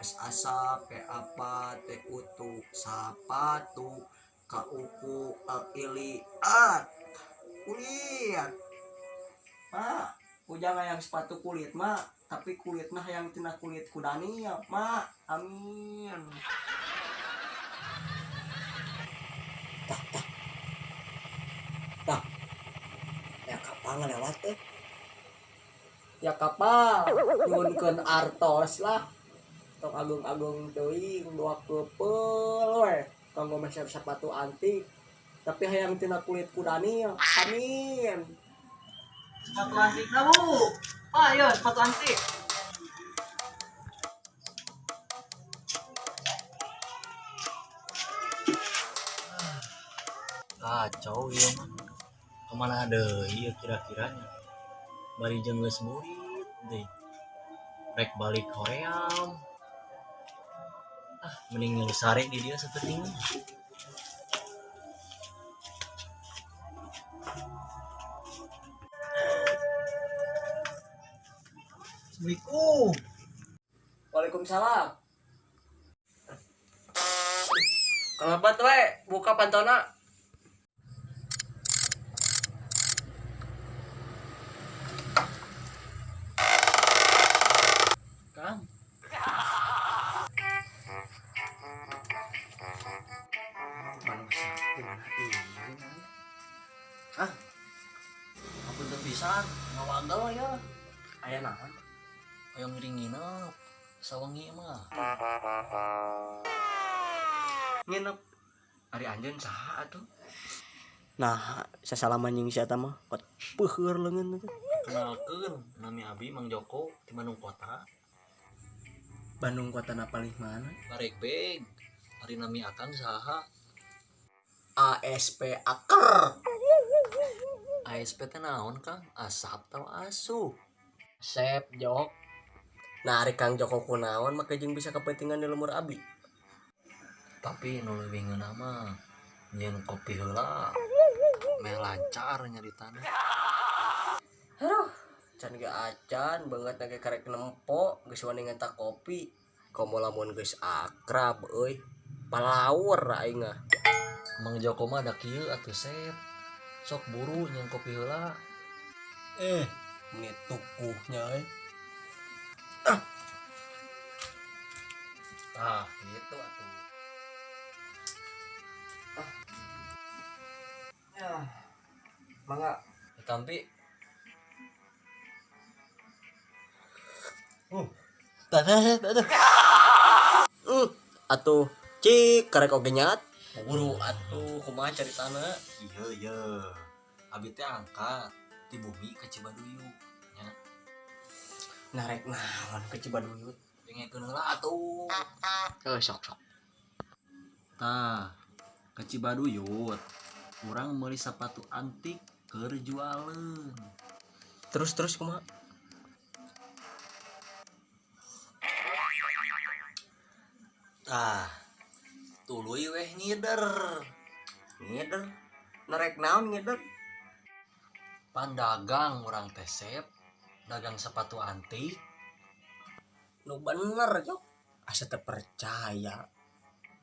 S asa P apa T utu sapatu K uku L ili at kulit. Mak, ujang hayang sepatu kulit mak, tapi kulitna hayang tina kulit kudania mak. Amin. Tah tah tah, ya kapal lewat teh. Ya kapal nyunkeun artos lah, tong agung-agung teuing dua kepel we kanggo meser sepatu antik, tapi hayang tina kulit kudania. Amin. Sepatu antik na bu. Ayo sepatu antik. Kacau ieu mah. Kemana deui ieu kira-kiranya? Bari jeung geus murid deui. Rek balik hoream. Ah, mending ngeus sare di dieu sapenting. Assalamualaikum. Waalaikumsalam. Kelebat we, buka pantona. Kang, Manusia gimana ini? ah, apunten pisan, ngawagel ya. Aya naon? Hoyong ngiring nginep sawengi mah. Nginep. Ari anjeun saha atuh? Nah, sasalaman jeung si eta mah kot peuheur leungeun teh. Kenalkeun, nami abi Mang Joko di Bandung Kota. Bandung kota na palih mana? Barek beg. Ari nami akang saha? ASP Aker. ASP teh naon, Kang? Asap tau asu? Sep Jok. Nah, ari Kang Joko kunaon make jeung bisa kepentingan di lemur abi. Tapi nu leuwih ngeunah mah nyieun kopi heula. Meh lancar nyaritana. Aduh, can ge acan banget ge karek nempo geus wani ngentak kopi. Komo lamun geus akrab euy. Palaur aing mah. Mang Joko mah da kieu atuh Sep. Sok buru nyieun kopi heula. Ini tukuhnya euy. Tah, gitu atuh. Ya. Mangga. Tampi. Atuh cik karek oge nyat. Buru atuh kumaha caritana? Iya, iya. Abi teh angkat ti bumi ke Cibaduyut nya. Narek naon ke Cibaduyut? Dengekeun heula atuh. Heuh, sok sok. Tah, ke Cibaduyut urang meuli sepatu antik keur jualeun. Terus terus kumaha? Tah, tuluy weh ngider. Ngider. Narek naon ngider? Pandagang urang teh Sep, dagang sepatu antik. Nu bener Jok. Asa teu percaya.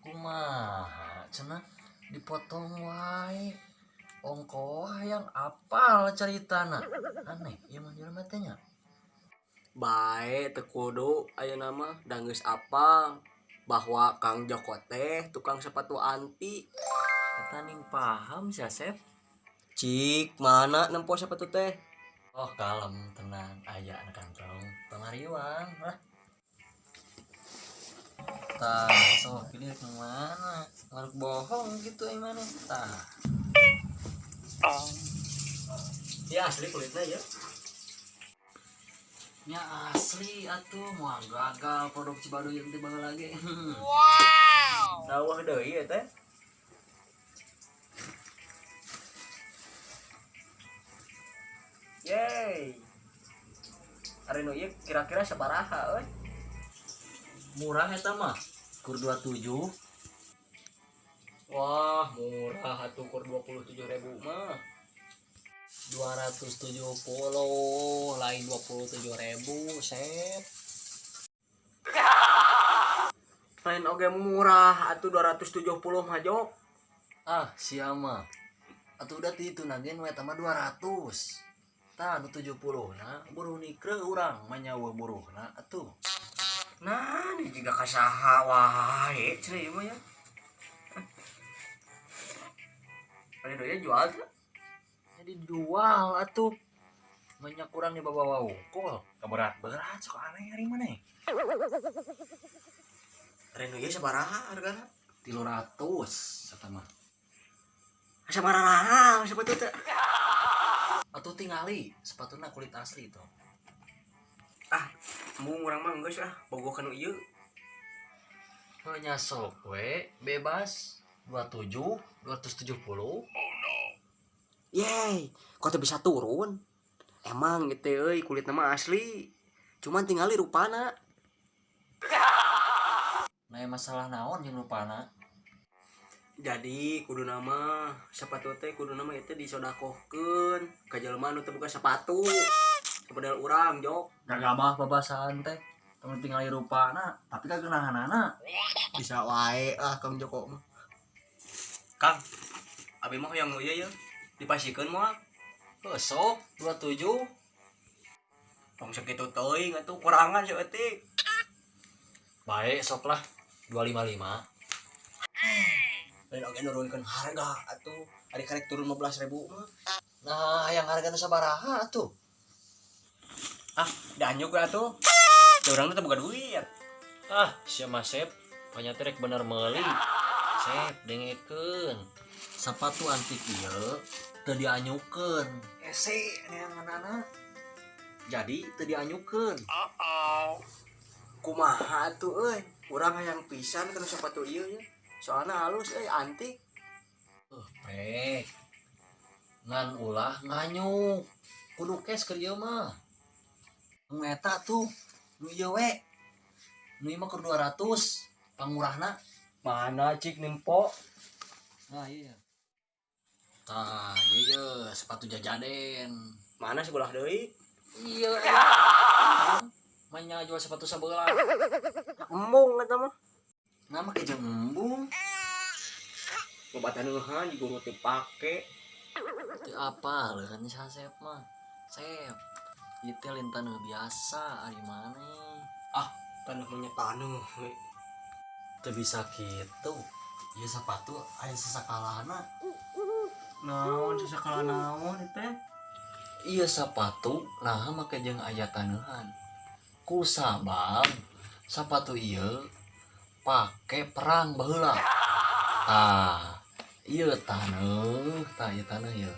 Kumaha cenah dipotong wae. Ongkoh hayang apal caritana. Aneh ieu mah jelema teh nya. Bae teu kudu ayeuna mah da geus apal bahwa Kang Joko teh tukang sepatu antik. Eta ning paham sia Sep. Cik, mana nempo sepatu teh? Oh kalem tenang, aya na kantong. Tong hariwang lah. Tah, sok pilih ke mana? Ngaruk bohong gitu ai maneh. Tah. Ya asli kulitnya ya. Nya asli atuh moal gagal produk Cibaduyut teh baheula ge. Dawah deui ya teh. Yeay. Ari nu ieu kira-kira sabaraha euy? Murah eta mah. Kur 27. Wah, murah atuh kur 27.000 mah. 270 lain 27.000, Sep. Lain oge murah atuh 270 mah, Jok. Ah, sia mah. Atuh udah ti itu nagen we eta mah 200. Tah nu 70 na buruh nikreuh urang mah nyawa buruhna atuh. Nah, ini juga kasaha wae cenah ieu mah ya. Ada doya jual tuh. Jadi jual atuh. Banyak kurang di bawah wungkul. Keberat-berat sok aneh hari mana? Reno ieu sabaraha hargana? 300 eta mah. Asa mararahal sepatu teh. Atuh tingali sepatuna kulit asli tuh. Ah, embung urang mah geus ah, bogoh kanu ieu. Heuh nya sok we bebas 27 270. Yeay, kok teu bisa turun? Emang gitu euy, kulitna mah asli. Cuman tingali rupana. Nah, masalah naon jeung rupana? Jadi kudu nama sepatu teh kudu nama itu disodakohkeun ka jelema nu teu boga sepatu. Sapedal urang, Jok. Gagabah babasaan teh. Tong tingali rupana, tapi kagenahanana. Bisa wae ah Kang Joko mah. Kang, abi mah hoyong ieu ye. Dipasikeun moal? Heuh sok 27. Tong sakitu teuing atuh kurangan saeutik. Baik sok lah 255. Lain oge nurunkeun harga atuh. Ari karek turun 15.000 mah. Nah, hayang hargana sabaraha atuh? Ah, dianyuk we atuh. Da urang teh boga duit. Ah, sia mah Sep, panya teh rek bener meuli. Sep, dengekeun. Sepatu antik ieu teu dianyukeun. Ese neanganana. Jadi teu dianyukeun. Kumaha atuh euy? Urang hayang pisan kana sepatu ieu ya. Soalna halus euy, antik. Pek. Ngan ulah nganyuk. Kudu cash keur ieu mah. Nu eta tuh, nu ieu we. Nu ieu mah keur 200 pangmurahna. Mana cik nempo? Nah, iya. Tah, iya sepatu jajaden. Mana sebelah deui? Iya. Mainnya jual sepatu sebelah. Embung eta mah. Nama ke jeung embung. Loba taneuhan juga nu teu pake. Teu apa leuhan sasep mah. Sep. Ieu teh lain taneuh biasa ari maneh. Taneuh mah nya taneuh we. Teu bisa kitu. Ieu sepatu aya sasakalana. Naon sasakala naon teh? Ieu sepatu naha make jeung aya taneuhan. Ku sabab sepatu ieu pake perang baheula. Tah, ieu taneuh, tah ieu taneuh ieu.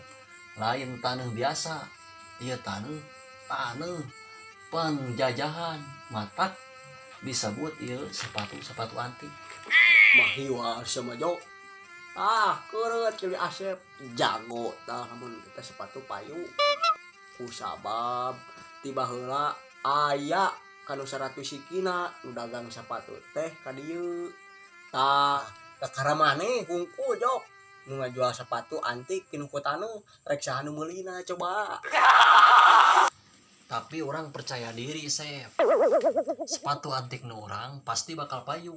Lain taneuh biasa. Ieu taneuh taneuh penjajahan. Matak disebut ieu sepatu-sepatu antik. Mahiwa sama Jok. Ah, keureut ceuli Asep. Jago tah lamun kita sepatu payu. Ku sabab tiba heula aya kanu 100 sikina nu dagang sepatu teh ka dieu. Tah, kakara maneh hungkul Jok. Nu ngajual sepatu antik pinuh ku taneuh rek saha nu meulina coba. Tapi orang percaya diri, Sep. Sepatu antik nu orang pasti bakal payu.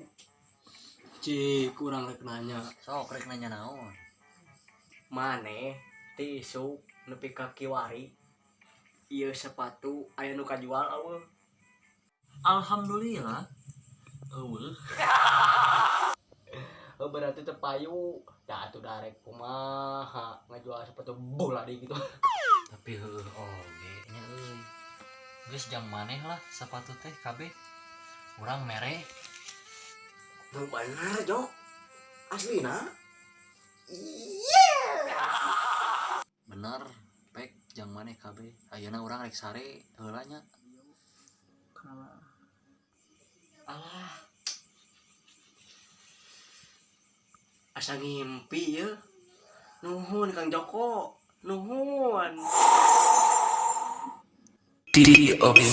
Cik, kurang rek nanya. Sok rek nanya naon? Maneh ti isuk nepi ka kiwari ieu sepatu aya nu kajual eueuh? Alhamdulillah. Eueuh. Oh, berarti teu payu. Da atuh darek kumaha ngajual sepatu bola deui gitu. Tapi heueuh oge nya euy. Geus jang maneh lah sepatu teh kabeh. Urang mere. Nu bener, Jok. Aslina? Iya. Bener, pek jang maneh kabeh. Ayeuna urang rek sare heula nya. Alah. Asa ngimpi ye. Nuhun Kang Joko. Nuhun. D O E.